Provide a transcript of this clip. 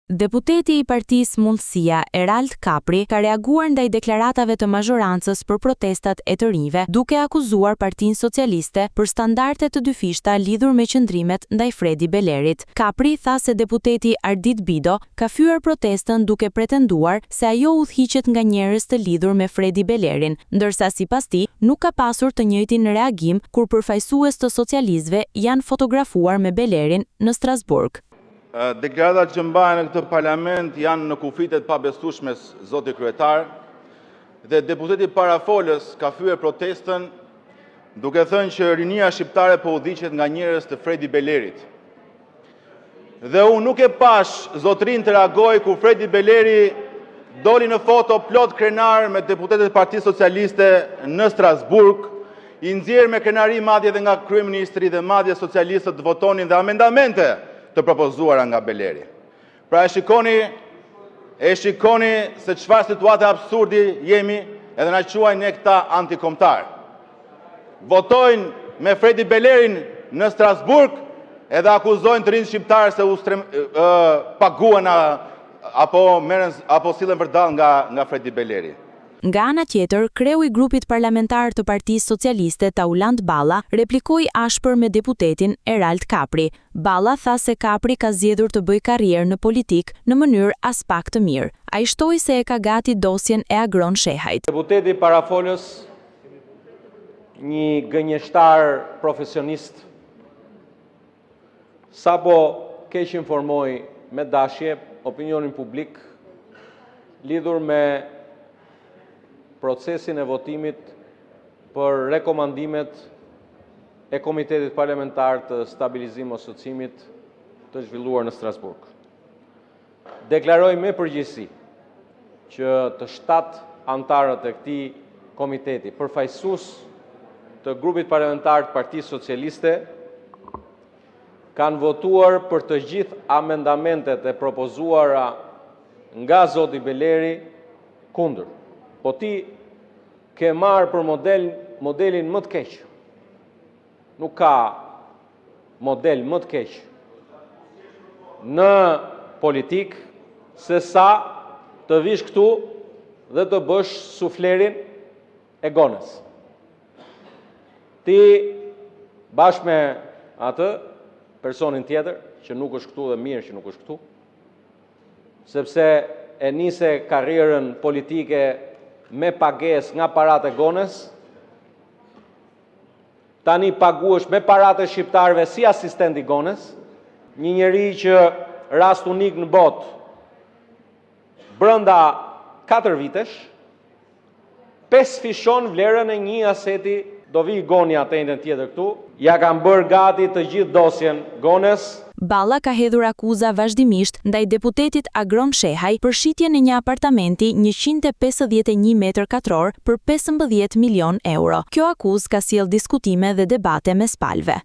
Deputeti i Partisë Mundësia, Erald Kapri, ka reaguar ndaj deklaratave të mazhorancës për protestat e të rinjve, duke akuzuar Partinë Socialiste për standarde të dyfishta lidhur me qëndrimet ndaj Fredi Belerit. Kapri tha se deputeti Ardit Bido ka fyer protestën duke pretenduar se ajo udhëhiqet nga njerëz të lidhur me Fredi Belerin, ndërsa sipas tij, nuk ka pasur të njëjtin reagim kur përfaqësues të socialistëve janë fotografuar me Belerin në Strasburg. Deklaratat që mbahen në këtë parlament janë në kufijtë e të pabesueshmes, zoti kryetar, dhe deputeti parafolës ka fyer protestën duke thënë që rinia shqiptare po udhëhiqet nga njerëz të Fredi Belerit. Dhe unë nuk e pashë zotërinë të reagojë kur Fredi Beleri doli në foto plot krenar me deputetët e Partisë Socialiste në Strasburg, i nxjerrë me krenari madje edhe nga kryeministri dhe madje socialistët votonin dhe amendamente të propozuara nga Beleri. Pra e shikoni, e shikoni se çfarë situate absurdi jemi edhe na quajnë ne këta antikombëtarë. Votojnë me Fredi Belerin në Strasburg edhe akuzojnë të rinjtë shqiptarë se u paguhen apo merren apo sillen vërdallë nga nga Fredi Beleri. Nga ana tjetër, kreu i grupit parlamentar të Partisë Socialiste Taulant Balla replikoi ashpër me deputetin Erald Kapri. Balla tha se Kapri ka zgjedhur të bëjë karrierë në politikë në mënyrë aspak të mirë. Ai shtoi se e ka gati dosjen e Agron Shehajt. Deputeti parafolës, një gënjeshtar profesionist, Sapo keqinformoi me dashje opinionin publik lidhur me procesin e votimit për rekomandimet e Komitetit Parlamentar të Stabilizim Asociimit të zhvilluar në Strasburg. Deklaroj me përgjegjësi që të shtatë anëtarët e këtij komiteti, përfaqësues të grupit parlamentar të Partisë Socialiste, kanë votuar për të gjithë amendamentet e propozuara nga zoti Beleri kundër. Po ti ke marrë për model modelin më të keq. Nuk ka model më të keq në politikë se sa të vish këtu dhe të bësh suflerin e Gones. Ti bashkë me atë personin tjetër që nuk është këtu dhe mirë që nuk është këtu, sepse e nise karrierën politike me pagesë nga paratë e Gones, Tani paguhesh me paratë e shqiptarëve si asistent i Gones, një njeri që rast unik në botë, brenda 4 vitesh, pesëfishon vlerën e një aseti, do vijë Gonia të enjten tjetër këtu, ia kam bërë gati të gjithë dosjen Gones. Balla ka hedhur akuza vazhdimisht ndaj deputetit Agron Shehaj për shitjen e një apartamenti 151 metër katror për 15 milionë euro. Kjo akuzë ka sjellë diskutime dhe debate mes palëve.